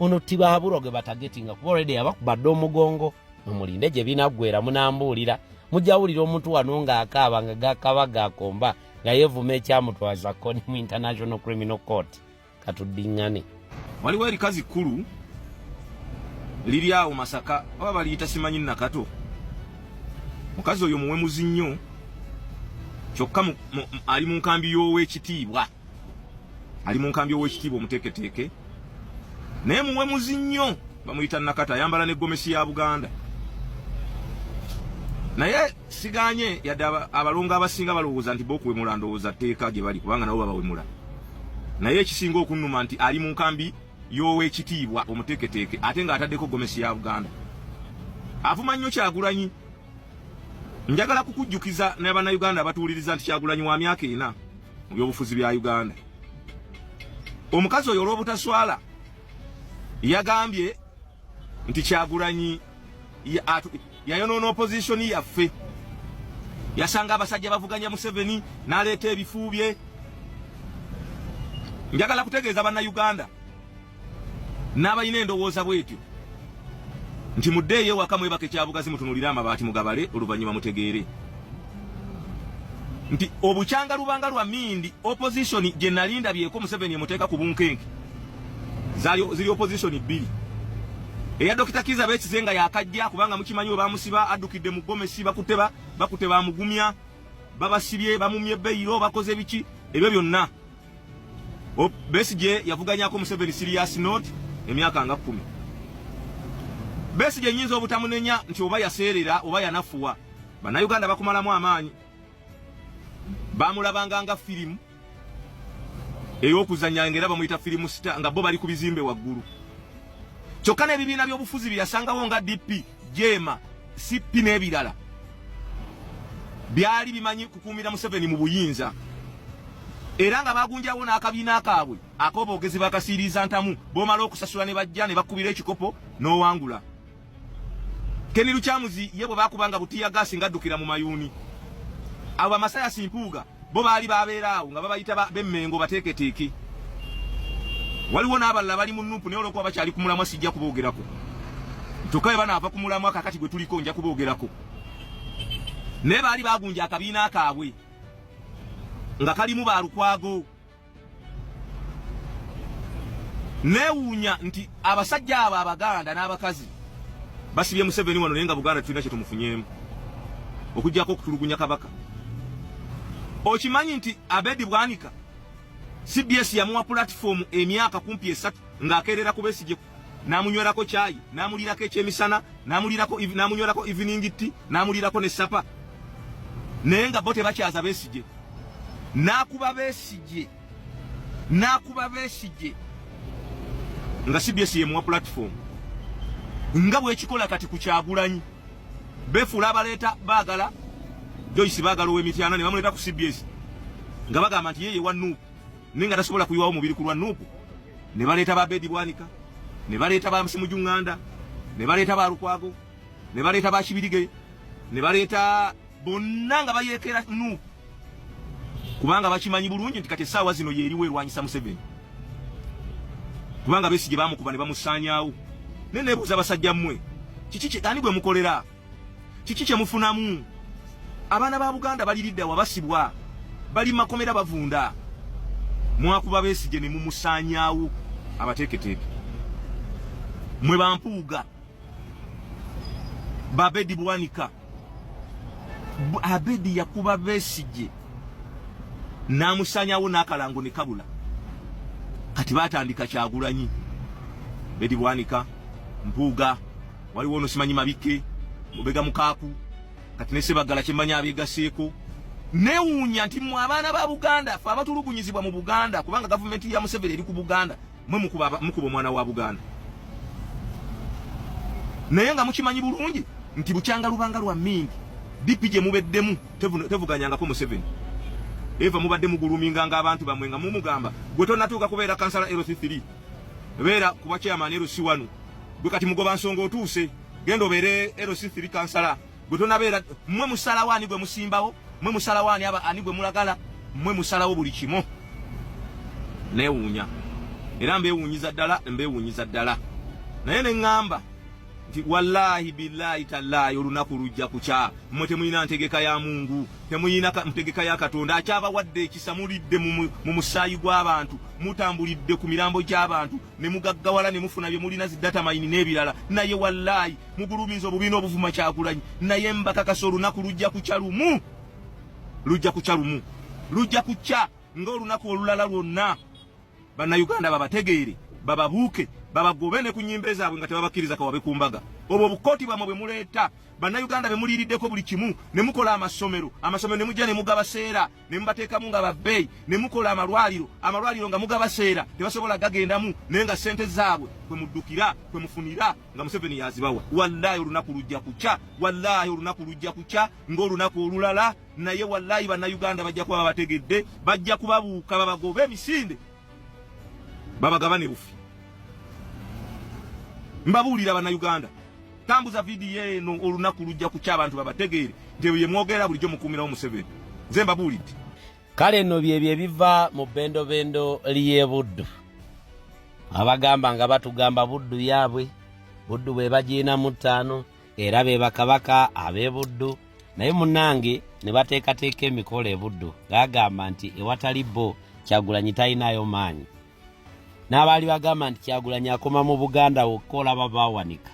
Ono Tibahabulwa gwe batagetinga, kuba already yabakubadde omugongo. Mumulinde gye binaggwera, munambuulira. Mujja wulira omuntu wano ng'akaaba nga gakaba gakomba nga yeevuma ekyamutwaza Koni mu International Criminal Court. Katuddiŋŋane. Waliwo erikazi kkulu liri awo Masaka, oba baliyita simanyi Nakato. Mukazi oyo muwemuzi nnyo, kyokka ali mu nkambi y'owekitiibwa, ali mu nkambi y'owekitiibwa omuteeketeeke. Naye muwemuzi nnyo, bamuyita Nakata, ayambala ne gomesi ya Buganda. Naye siganye yadde abalongo abasinga balowooza nti bokuwemula, ndowooza tteeka gye bali kubanga nabo babawemula. Naye ekisinga okunnuma nti ali mu nkambi y'owekitiibwa omuteeketeeke ate ng'ataddeko gomesi ya Buganda. Avuma nnyo Kyagulanyi. Njagala kukujjukiza ne Bannayuganda abatuwuliriza nti Kyagulanyi wa myaka 4 mu byobufuzi bya Uganda. Omukazi oyo olw'obutaswala yagambye nti Kyagulanyi yayonoona opposition yaffe, yasanga abasajja bavuganya Museveni n'aleeta ebifu bye. Njagala kutegeeza Bannayuganda n'abalina endowooza bwetyo nti muddeeyo ewaka mwebake Kyabugazi, mutunulire amabaati mugabale, oluvannyuma mutegeere nti obukyanga lubanga lwa mindi opposition gye nali ndabyeko Museveni emuteeka ku bunkenke ziri opposition bbiri, eya Dr. Kiza Besigye nga yakajja, kubanga mukimanyi we bamusiba addukidde mu gomesi, bakutte bamugumya, babasibye, bamumye beyiro, bakoze biki ebyo byonna. Besigye yavuganyako Museveni serious note emyaka nga 10. Besigye nyinza obutamunenya nti oba yaseerera oba yanafuwa, Bannayuganda bakumalamu amaanyi, bamulabanga nga firimu ey'okuzannya, nga era bamuyita firimu star, nga bo bali ku bizimbe waggulu. Kyokka n'ebibiina by'obufuzi bye yasangawo nga DP, JEEMA, CP n'ebirala byali bimanyi kukuumira Museveni mu buyinza, era nga bagunjawo n'akabiina kaabwe ak'oboogezi bakasiiriza ntamu, b'omala okusasula ne bajja ne bakubira ekikopo n'owangula. Ken Lukyamuzi ye bwe bakubanga butiya gaasi ng'addukira mu mayuuni. Abo Bamasayasi Mpuuga bo baali babeera awo nga babayita b'Emmengo bateeketeeke. Waliwo n'abalala bali mu NUP, naye olw'okuba bakyali ku mulamwa sijja kuboogerako. Kyokka bwe banaava ku mulamwa kakati gwe tuliko nja kuboogerako. Naye baali bagunja akabiina kaabwe nga kalimu ba Lukwago. Neewuunya nti abasajja abo Abaganda n'abakazi basibye Museveni wano, naye nga Buganda tulina kye tumufunyeemu okuggyako okutulugunya Kabaka. Okimanyi nti Abedi Bwanika CBS yamuwa platform emyaka kumpi 3 ng'akeerera ku Besigye, n'amunywerako kyayi, n'amulirako ekyemisana, n'amunywerako evening tea, n'amulirako ne supper, naye nga bo tebakyaza Besigye. N'akuba Besigye, n'akuba Besigye nga CBS yemuwa platform, nga bwekikola kati ku Kyagulanyi. Befuula abaleeta baagala Joyce, baagala ow'Emityana, ne bamuleeta ku CBS nga bagamba nti ye yewa NUP, naye nga tasobola kuyiwawo mubiri ku lwa NUP. Ne baleeta ba Bedi Bwanika, ne baleeta ba Ssemujju Nganda, ne baleeta ba Lukwago, ne baleeta ba Kibirige, ne baleeta bonna nga bayeekera NUP, kubanga bakimanyi bulungi nti kati essaawa zino yeeriwo erwanyisa Museveni, kubanga Besigye bamukuba ne bamusaanyaawo. Naye neebuuza, basajja mmwe, kiki ani gwe mukolera? Kiki kye mufunamu? Abaana ba Buganda baliridde awa, basibwa, bali makomera, bavunda. Mwakuba Besigye ne mumusaanyaawo abateeketeeke mwe bampuuga babedi Bwanika. Abedi yakuba Besigye n'amusanyawo n'akalango ne kabula. Kati batandika Kyagulanyi, Bedi Bwanika, Mpuuga, waliwo ono simanyi Mabike, Mubega, Mukaaku, kati ne Sebagala kyemmanyi abeegaseeko. Neewuunya nti mmwe abaana ba Buganda, ffe abatulugunyizibwa mu Buganda, kubanga gavumenti ya Museveni eri ku Buganda, mwe mukuba omwana wa Buganda, naye nga mukimanyi bulungi nti bukyanga lubanga lwa mindi DP gye mubeddemu tevuganyangako Museveni. Eva mubadde muguluminganga abantu bammwe nga mumugamba, gwe tonnatuuka kubeera kansala LC3, beera kuba chairman LC1, gwe kati mugoba nsonga otuuse, genda obeere LC3 kansala, gwe tonabeera. Mmwe musalawo ani gwe musimbawo, mmwe musalawo ani aba ani gwe mulagala, mmwe musalawo buli kimu. Neewuunya era mbeewuunyiza ddala, mbeewuunyiza ddala, naye ne ŋŋamba nti wallahi billahi tallahi olunaku lujja kukya. Mmwe temulina ntegeka ya Mungu, temulina ntegeka ya Katonda. Akyabawadde ekisa, mulidde mu musaayi gw'abantu, mutambulidde ku mirambo gy'abantu ne mugaggawala ne mufuna bye mulina, zi data mine n'ebirala. Naye wallahi mugulumiza obubiina obuvuma Kyagulanyi, naye mbakakasa olunaku lujja kukya lumu, lujja kukya lumu, lujja kukya ng'olunaku olulala lwonna, Bannayuganda babategeere. Bababuuke, babagobe ne ku nnyimbe zaabwe nga tebabakkiriza kawabe ku mbaga. Obwo obukooti bwamwe bwe muleeta, Bannayuganda be muliiriddeko buli kimu, ne mukola amasomero, amasomero ne mujja ne mugabaseera, ne mubateekamu nga babbeeyi, ne mukola amalwaliro, amalwaliro nga mugabaseera, tebasobola gagendamu, naye nga ssente zaabwe kwe muddukira, kwe mufunira, nga Museveni yazibawa. Wallaahi olunaku lujja kukya, wallaahi olunaku lujja kukya ng'olunaku olulala, naye wallaahi Bannayuganda bajja kuba babategedde, bajja kubabuuka babagobe emisinde, babagabane bufi. Mbabuulira Bannayuganda, tambuza vidiyo eno, olunaku lujja kukya abantu babategeere nti bye mwogera bulijjo mukuumirawo Museveni. Nze mbabuulidde. Kale nno byebyo ebiva mu bendobendo ly'e Buddu. Abagamba nga batugamba Buddu yaabwe, Buddu bwe bagiina mu ttaano, era be bakabaka ab'e Buddu. Naye munnange ne bateekateeka emikolo e Buddu, gagamba nti ewatali bo Kyagulanyi talinayo maanyi. N'abaali bagamba nti Kyagulanyi akoma mu Buganda wokka olaba bawanika.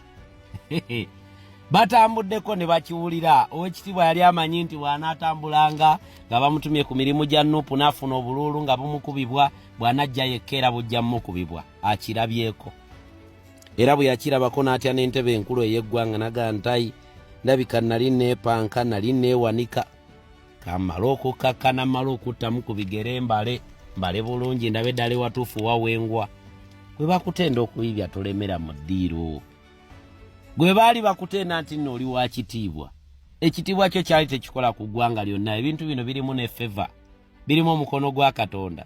Batambuddeko ne bakiwulira. Owekitiibwa yali amanyi nti bw'anaatambulanga nga bamutumye ku mirimu gya Nuupu n'afuna obuluulu nga bumukubibwa, bw'anajja yekka era bujja mukubibwa. Akirabyeko. Era bwe yakirabako n'atya n'entebe enkulu ey'eggwanga n'agamba nti ndabika nali neepanka, nali neewanika. Kamale okukkakkana, mmale okuttamu ku bigere mbale, mbale bulungi ndabe ddala ewatuufu wawengwa. Gwe bakutenda okuyibya tolemera mu ddiiro. Gwe baali bakutenda nti nno oli wa kitiibwa, ekitiibwa kyo kyali tekikola ku ggwanga lyonna. Ebintu bino birimu ne feva, birimu omukono gwa Katonda.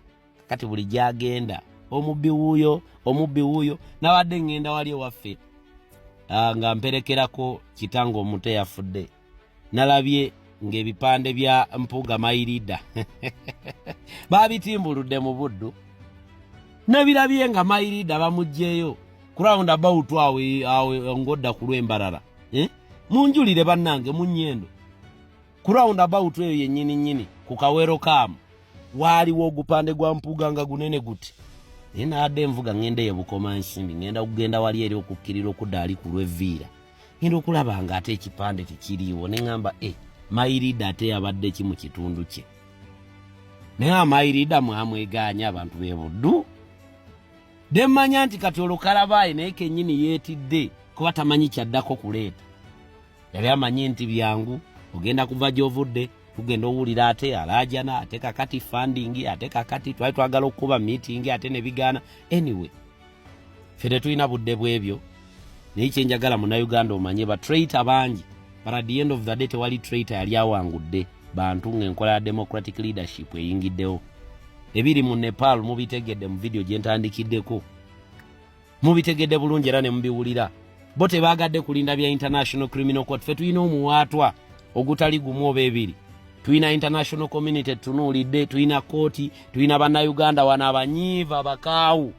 Kati buli gy'agenda omubbi wuuyo, omubbi wuuyo. Nabadde ŋŋenda wali ewaffe, nga mperekerako kitange omuto eyafudde, nalabye ng'ebipande bya Mpuuga Mayirida babitimbuludde mu Buddu. Nabirabye nga Mayirida bamuggyeyo ku round about awo awo ng'odda ku lw'Embarara, eh? Munjulire bannange, munnyendo ku round about eyo yennyini nnyini ku kawero kaamu waaliwo ogupande gwa Mpuuga nga gunene guti. Naye naadde nvuga ŋŋenda eyo Bukoma Nsimbi, ŋŋenda kugenda wali eri okukkirira okudda ali ku lw'Evviira, ŋŋenda okulaba nga ate ekipande tekiriiwo, ne ŋŋamba e Mayirida ate yabadde ki mu kitundu kye? Naye Amayirida mwamwegaanya abantu b'e Buddu. Demmanya nti kati olwo kalabaayi naye kennyini yeetidde kuba tamanyi kyaddako kuleeta. Yali amanyi nti byangu, ogenda kuva gy'ovudde, tugenda owulira ate alaajana, ate kakati funding, ate kakati twali twagala okukuba meeting ate ne bigaana. Anyway, ffe tetulina budde bw'ebyo, naye kyenjagala Munnayuganda omanye ba traitor bangi, but at the end of the day tewali traitor yali awangudde bantu ng'enkola ya democratic leadership eyingiddewo. Ebiri mu Nepal mubitegedde mu vidiyo gye ntandikiddeko, mubitegedde bulungi era ne mubiwulira. Bo tebaagadde kulinda bya International Criminal Court. Ffe tulina omuwaatwa ogutali gumu oba ebiri, tulina international community tutunuulidde, tulina kooti, tulina Bannayuganda wano abanyiivu, abakaawu,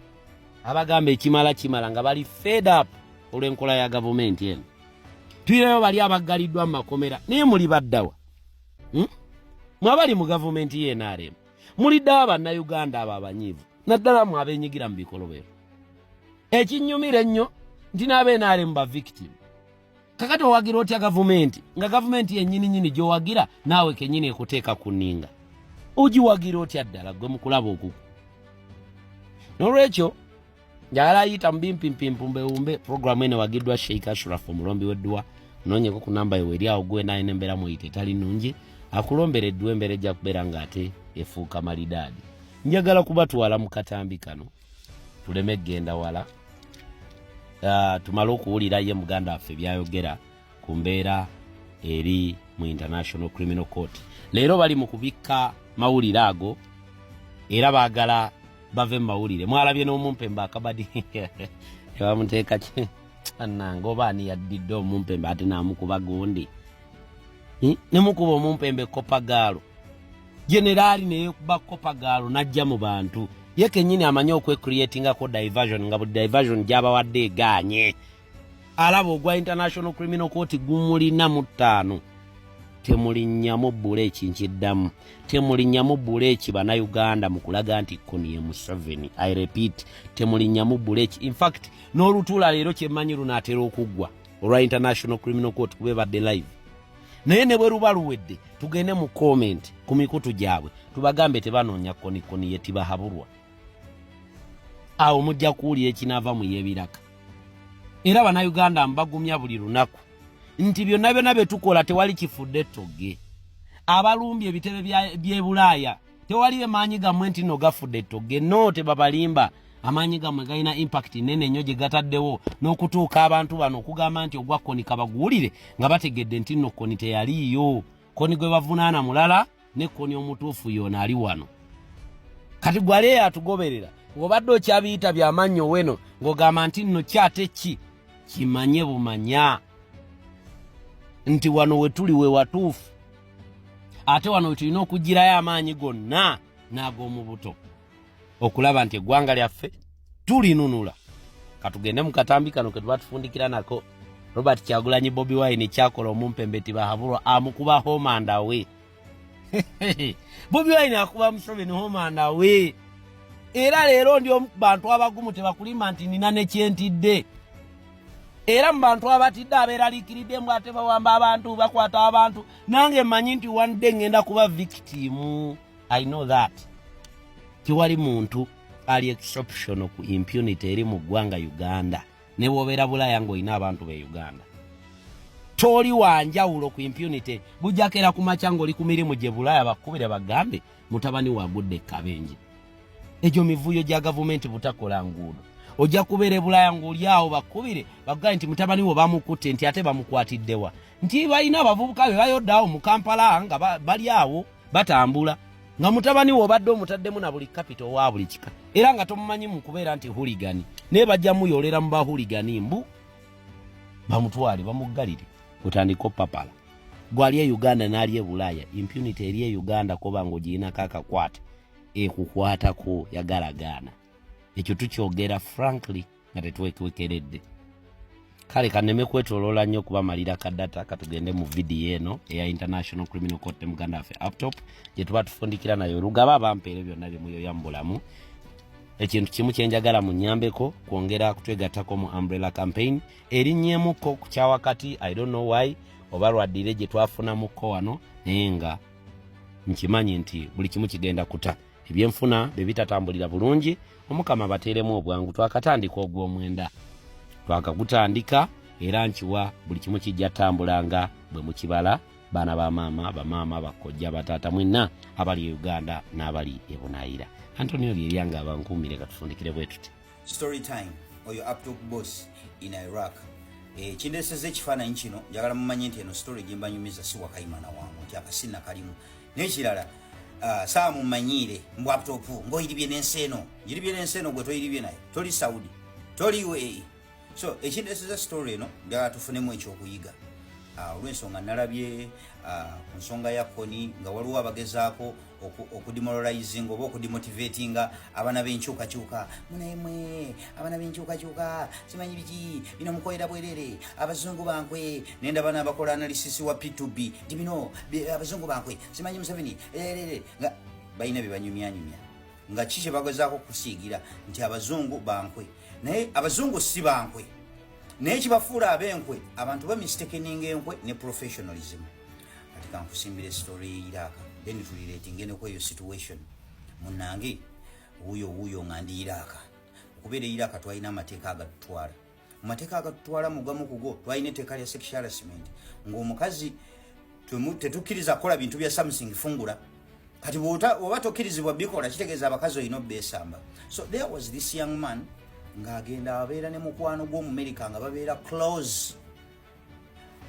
abagamba ekimala kimala, nga bali fed up olw'enkola ya gavumenti eno. Tulinayo bali abaggaliddwa mu makomera, naye muli baddawa? Mwabali mu gavumenti ye NRM muliddawa? Bannayuganda abo abanyiivu, naddala mwe abenyigira mu bikolobero, ekinyumira ennyo nti n'aba NRM ba victim. Kakati owagira otya gavumenti nga gavumenti yennyini nyini gy'owagira naawe kennyini ekuteeka ku nninga? Ogiwagira otya ddala gwe mukulaba okuku? N'olwekyo njagala ayita mu bimpimpimpu mbewumbe. Programu eno ewagiddwa Sheikh Ashraf, omulombi w'edduwa. Noonyeko ku namba ye weri awo, gwe naye nembeera muyita etali nnungi, akulombera edduwa, embeera ejja kubeera ng'ate efuuka malidaadi. Njagala kubatwala mu katambi kano tuleme kugenda wala, tumale okuwulira ye muganda waffe byayogera ku mbeera eri mu International Criminal Court. Leero bali mu kubikka mawulire ago era baagala bave mu mawulire. Mwalabye n'omumpembe akabadi tebamuteeka ki annange, oba ani yaddidde omumpembe ate n'amukuba gundi nemukuba omumpembe kopagaalo generaali neyekuba kopagaalo n'ajja mu bantu. Ye kennyini amanyi okwecreatingako diversion, nga buli diversion gy'abawadde egaanye. Alaba ogwa International Criminal Court gumulina mu ttaano. Temulinnyamu buleeki, nkiddamu, temulinnyamu buleeki Bannayuganda mu kulaga nti Kony ye Museveni. I repeat, temulinnyamu buleeki. Infact n'olutuula leero kyemmanyi lunaatera okuggwa olwa International Criminal Court, kuba ebadde live, naye ne bwe luba luwedde tugende mu comment ku mikutu gyabwe tubagambe tebanoonya Kony. Kony ye Tibahaburwa. Awo mujja kuwulira ekinaava mu y'ebiraka. Era Bannayuganda mbagumya buli lunaku nti byonna byonna bye tukola tewali kifudde ttogge. Abalumbye ebitebe by'e Bulaaya, tewali emaanyi gammwe nti nno gafudde ettogge. No, tebabalimba. Amaanyi gammwe galina impact nene nnyo gye gataddewo n'okutuuka abantu bano okugamba nti ogwa Kony kabaguwulire, nga bategedde nti nno Kony teyaliiyo. Kony gwe bavunaana mulala, ne Kony omutuufu yoona ali wano. Kati gwali eyo atugoberera ng'obadde okyabiyita byamannyo weno, ng'ogamba nti nno kyate ki, kimanye bumanya nti wano we tuli we watuufu, ate wano we tulina okugirayo amaanyi gonna n'ag'omu buto okulaba nti eggwanga lyaffe tulinunula. Katugende mu katambi kano ke tuba tufundikira nako. Robert Kyagulanyi Bobi Wine kyakola omumpembe Tibahaburwa, amukuba home and away. Bobi Wine akuba Museveni home and away. Era leero ndi omu ku bantu abagumu, tebakulima nti nina nekyentidde. Era mu bantu abatidde, abeeraliikiridde mbu ate bawamba abantu, bakwata abantu, nange mmanyi nti one day ngenda kuba victim. I know that tewali muntu ali exceptional ku impunity eri mu ggwanga Uganda. Ne bw'obeera Bulaaya ng'olina abantu be Uganda, toli wanjawulo ku impunity. Bujjako era ku makya ng'oli ku mirimu gye Bulaaya, bakkubire bagambe mutabani wagudde ekkabenje. Egyo mivuyo gya gavumenti butakola nguudo. Ojja kubeera e Bulaaya ng'oli awo, bakkubire bakugambe nti mutabani wo bamukutte, nti ate bamukwatiddewa, nti balina abavubuka be bayodde awo mu Kampala nga bali awo batambula, nga mutabani wo obadde omutaddemu na buli capital wa buli kika, era nga tomumanyi mu kubeera nti hooligan, naye bajja muyolera mu ba hooligan, mbu bamutwale bamuggalire, otandika opapala. Gwali e Uganda n'ali e Bulaaya, impunity eri e Uganda koba ng'ogirinako akakwate, ekukwatako yagalagaana. Ekyo tukyogera frankly nga tetwekwekeredde. Kale kaneme kwetoloola nnyo okubamalira ka data. Katugende mu vidiyo eno eya International Criminal Court ne muganda waffe Uptop gye tuba tufundikira nayo. Lugaba abampeere byonna bye muyoya mu bulamu. Ekintu kimu kyenjagala munyambeko kwongera kutwegattako mu umbrella campaign erinnyemuko ku kyawakati. I don't know why, oba lwaddire gye twafunamuko wano, naye nga nkimanyi nti buli kimu kigenda kuta. Ebyenfuna bye bitatambulira bulungi, Omukama bateeremu obwangu. Twakatandika ogw'omwenda, twakagutandika, era nkiwa buli kimu kijja tambulanga bwe mukibala. Baana ba maama, bamaama, bakojja, bataata, mwenna abali e Uganda n'abali e Bunaayira, Antonio Lyeryange abankuumire. Katufundikire bwe tuti. Story time. Oyo Uptop boss in Iraq, kindeseza ekifaananyi kino. Njagala mumanye nti eno story gyembanyumiza si wakayimana wangu, nti akasina kalimu n'ekirala. Saa mumanyiire mbu Uptop ng'oyiribye n'ensi eno, njiribye n'ensi eno. Gwe toyiribye naye, toli Saudi, toli UAE. So ekindeseza story eno, njagala tufunemu ekyokuyiga. Olw'ensonga nalabye ku nsonga ya Kony nga waliwo abagezaako okudemoralizing oba okudemotivatinga abaana b'enkyukakyuka. Munaye mwe abaana b'enkyukakyuka, simanyi biki bino mukolera bwerere, abazungu bankwe. Nendaba n'abakola analysis wa P2B nti bino abazungu bankwe, simanyi Museveni erere, nga balina bye banyumyanyumya, nga ki kye bagezaako kusiigira nti abazungu bankwe. Naye abazungu si bankwe, naye kibafuula ab'enkwe abantu bamistakeninga enkwe ne professionalism. Kati kankusimbira story ye Iraq, then turelatinge ne kweyo situation. Munange, wuuyo wuuyo nga ndi Iraq. Okubeera e Iraq twalina amateeka agatutwala. Mu mateeka agatutwala, mugamu kugo twalina etteeka lya sexual harassment, ng'omukazi tetukkiriza kukola bintu bya something fungula. Kati bw'oba tokkirizibwa bikola, kitegeeza abakazi olina obbeesamba. So there was this young man ng'agenda abeera ne mukwano gw'Omumerika, nga babeera close.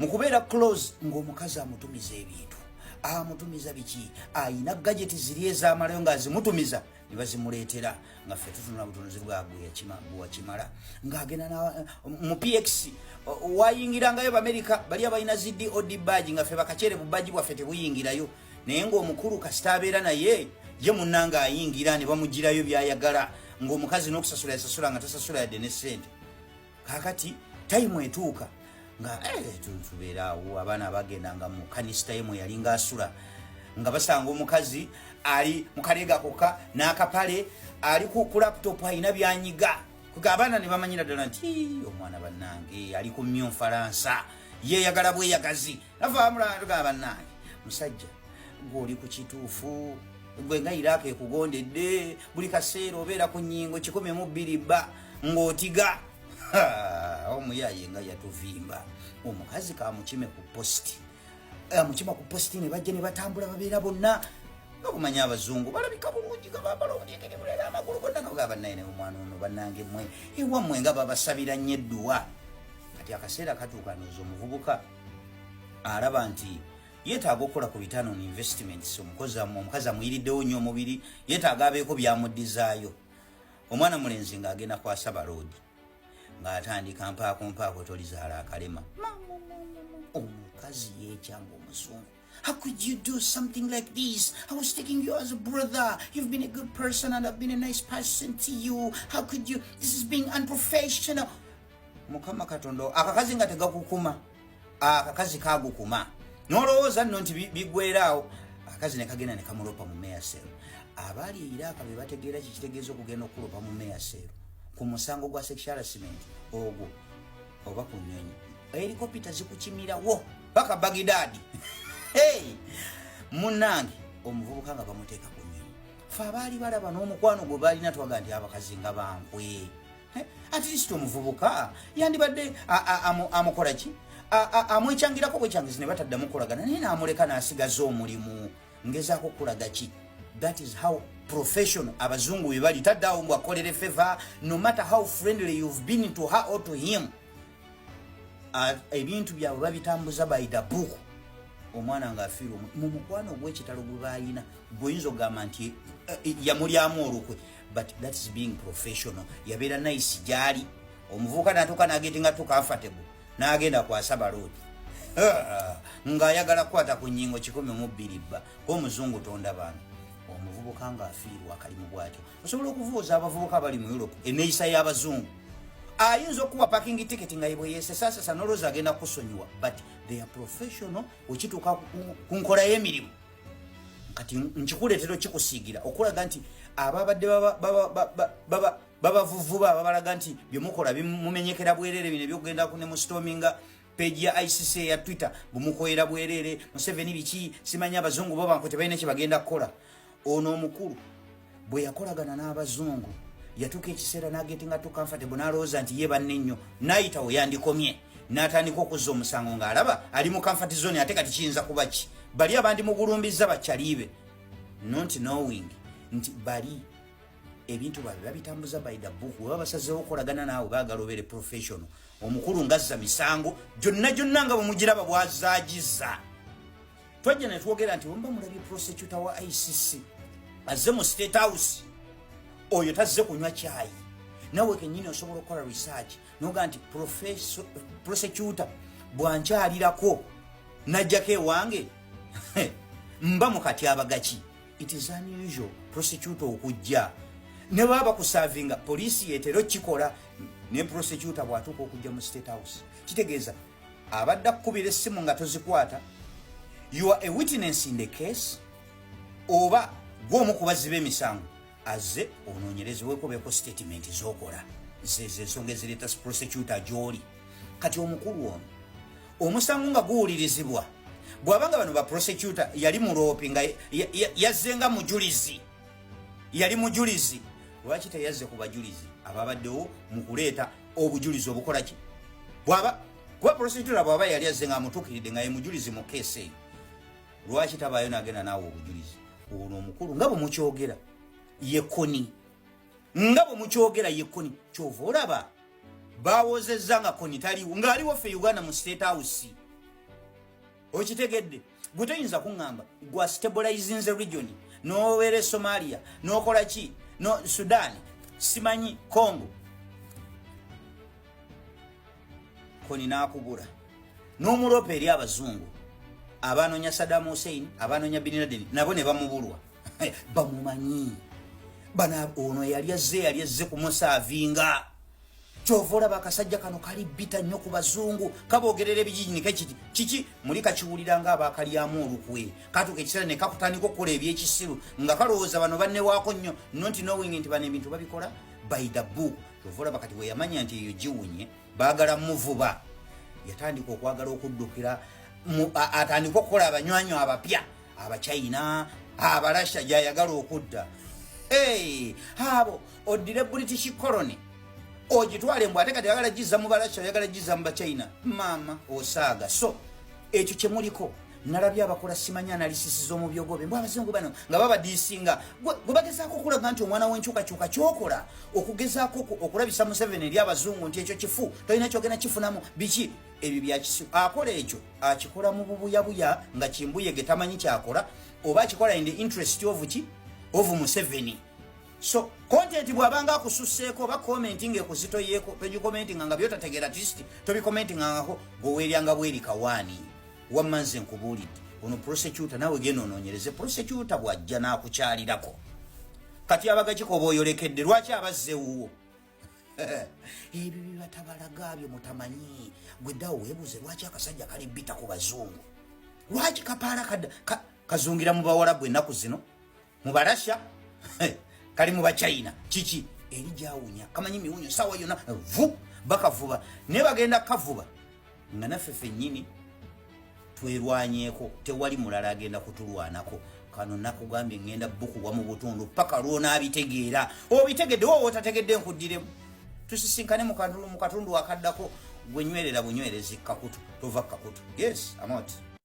Mu kubeera close, ng'omukazi amutumiza ebintu, amutumiza biki, ayina gadget ziri ezamalayo ng'azimutumiza ne bazimuleetera, nga ffe tutunula butunuzi bwagwewakimala. Ng'agenda mu PX wayingirangayo Bamerika bali abalina zi DOD badge, nga ffe bakakyere bu badge bwaffe tebuyingirayo. Naye ng'omukulu kasita abeera naye ye munnanga ayingira ne bamugirayo byayagala, ng'omukazi n'okusasula yasasula nga tasasula yadde ne ssente. Kakati time etuuka nga tubeera awo, abaana abagendanga mu kanisita ye mwe yalinga asula, nga basanga omukazi ali mukaleega kokka n'akapale, ali ku laptop alina byanyiga. Kuga abaana ne bamanyira ddala nti omwana bannange ali ku mmyo nfalansa, yeeyagala bweyagazi. Navaamulanga, bannange, musajja gw'oli ku kituufu. Gwe nga Iraq ekugondedde, buli kaseera obeera ku nnyingo 12 bba ng'otiga. Omuyaye nga yatuvimba omukazi kamukime ku posti, amukima ku posti, ne bajja ne batambula, babeera bonna nga bumanya abazungu balabika bulungi, nga bambala obuteekere buleera amagulu gonna, nga bagamba bannaye naye omwana ono, bannange mmwe ewammwe nga babasabira nnyo edduwa. Kati akaseera katuuka, ndowooza omuvubuka alaba nti yeetaaga okukola ku return on investments. Omukazi amuyiriddewo nnyo omubiri, yeetaaga abeeko byamuddizaayo. Omwana mulenzi ng'agenda kwasa baloodi, ng'atandika mpaako mpaako, tolizaala akalema. Omukazi yeekyanga omuzungu. "How could you do something like this? I was taking you as a brother. You've been a good person and I've been a nice person to you. How could you? This is being unprofessional." Mukama Katonda, akakazi nga tegakukuma, akakazi kagukuma. N'olowooza nno nti biggweraawo, akakazi ne kagenda ne kamulopa mu meyasero. Abaali e Iraka be bategeera kikitegeeza okugenda okulopa mu meyasero ku musango gwa sexual harassment ogwo, oba ku nnyonyi, helikopita zikukimirawo paka Bagidadi. Hey! Munnange, omuvubuka nga bamuteeka ku nnyonyi, fe abaali balaba n'omukwano gwe balina twaga nti abakazi nga bankwe. At least omuvubuka yandibadde amukola ki, amwekyangirako bwekyangizi ne bataddamu kukolagana, naye n'amuleka n'asigaza omulimu. Ngezaako kulaga ki? That is how professional abazungu bwe bali. Taddaawo ngu akolere favor, no matter how friendly you've been to her or to him. Ebintu byabwe babitambuza by the book. Omwana ng'afiirwa mu mukwano ogw'ekitalo gwe baalina, gweoyinza okugamba nti yamulyamu olukwe, but that is being professional. Yabeera nice gyali, omuvubuka natuuka nagetinga too comfortable, n'agenda kwasa baloodi ng'ayagala kukwata ku nnyingo 12 bba omuzungu tonda. Omuvubuka ng'afiirwa akalimu bwatyo. Osobola okuvuuza abavubuka abali mu Europe eneeyisa y'abazungu. Ayinza okuwa parking ticket nga bwe yeesesasesa, nolowooza agenda kusonyiwa, but they are professional. Okituuka ku nkola y'emirimu, kati nkikuleetera okikusiigira okulaga nti ababadde babavuvuba, babalaga nti byemukola mumenyekera bwerere. Bino ebyokugenda ne mustorminga page ya ICC ya Twitter, bumukoyera bwerere. Museveni biki simanyi, abazungu bo banko tebalina kyebagenda kukola. Ono omukulu bwe yakolagana n'abazungu, yatuuka ekiseera n'agetinga too comfortable, n'alowooza nti ye banne nnyo, n'ayitawo yandikomye, n'atandika okuzza omusango ng'alaba ali mu comfort zone. Ate kati kiyinza kuba ki? Bali abandi mugulumbiza bakyalibe, not knowing nti bali ebintu babe babitambuza by the book. Weba basazeewo okukolagana naawe, baagala obeere professional. Omukulu ngazza misango gyonna gyonna nga bwemugiraba bwazaagiza. Twajja ne twogera nti bwemuba mulabye prosecutor wa ICC azze mu State House, oyo tazze kunywa kyayi. Nawe kenyini osobola okukola research noga nti prosecutor bwankyalirako najjako ewange mba mukati abagaki. It is unusual prosecutor okujja ne baba bakusavinga, poliisi yetera okikola. Ne prosecutor bw'atuuka okujja mu State House, kitegeeza abadde akukubira essimu nga tozikwata. You are a witness in the case, oba gwe omu ku bazzi b'emisango azze onoonyerezebweko, beeko statement z'okola. Zezo ensonga ezireeta prosecutor gy'oli. Kati omukulu ono, omusango nga guwulirizibwa, bw'abanga bano ba prosecutor yali muloopi nga yazze nga mujulizi, yali mujulizi, lwaki teyazze ku bajulizi ababaddewo mu kuleeta obujulizi obukola ki? Bwaba kuba prosecutor bwaba yali azze nga amutuukiridde nga ye mujulizi mu keesi eyo, lwaki tabaayo n'agenda naawe obujulizi? Ono omukulu nga bwe mukyogera ye Kony, nga bwe mukyogera ye Kony. Kyova olaba bawozezza nga Kony taliwo, ng'aliwo ffe Uganda mu State House. Okitegedde? Gwe toyinza kuŋŋamba gwa stabilizinze region, n'obeera e Somalia, n'okola ki, no Sudan, simanyi Congo, Kony n'akubula n'omulopa eri abazungu abanoonya Saddam Hussein, abanoonya Bin Laden, nabo ne bamubulwa. Bamumanyi bana. Ono yali azze, yali azze kumusaavinga. Kyova olaba akasajja kano kali bita nnyo ku bazungu, kaboogerera ebijiji kiti kiki muli kakiwulira nga abakalyamu olukwe. Katuuka ekiseera ne kakutandika okukola ebyekisiru nga kalowooza bano bannewaako nnyo, not knowing nti bano ebintu babikola by the book. Kyova olaba kati weyamanya nti eyo giwunye, baagala muvuba, yatandika okwagala okuddukira, atandika okukola abanywanyi abapya, Abachina. Abalasha gyayagala okudda. Hey, abo oddire British colony ogitwale mbu ate kati oyagala giza mu Balasha, oyagala giza mu Bachina. Maama osaaga. So ekyo kyemuliko nalabye abakola simanya analysis z'omu byogobe mbu abazungu bano nga babadiisinga gwe bagezaako okulaga nti omwana w'enkyukakyuka kyokola okugezaako okulabisa Museveni eri abazungu nti ekyo kifu, tolina kyogenda kifunamu biki ebyo byakisiru. Akola ekyo akikola mu bubuyabuya nga kimbuyege tamanyi kyakola, oba akikola in the interest of ki? Of Museveni. So content bw'abanga akususseeko oba comment ng'ekuzitoyeeko, togicommentinga nga byotategeera, tist tobicommentingangako, gweweeryanga bweri kawaani. Wamma nze nkubuulidde, ono prosecutor naawe genda onoonyereze. Prosecutor bw'ajja n'akukyalirako kati abagakiko oba oyolekedde lwaki abazze ewuwo? Ebyo byebatabalaga byo mutamanyi. Gwe ddawo weebuuze lwaki akasajja kali bita ku bazungu, lwaki kapaala kazungira mu Bawalabu ennaku zino, mu Balasha, kali mu Bachina, kiki eri gyawunya kamanyi miwunyo sawa yonna vu bakavuba naye bagenda kavuba nga naffe ffennyini twerwanyeeko, tewali mulala agenda kutulwanako. Kano nakugambye ngenda bukuwa mu butundu paka lwonaabitegeera. Obitegedde wowe otategedde nkuddiremu, tusisinkane mu katundu akaddako. Gwe nywerera bunywerezi kakutu, tova kakutu. Yes, amot.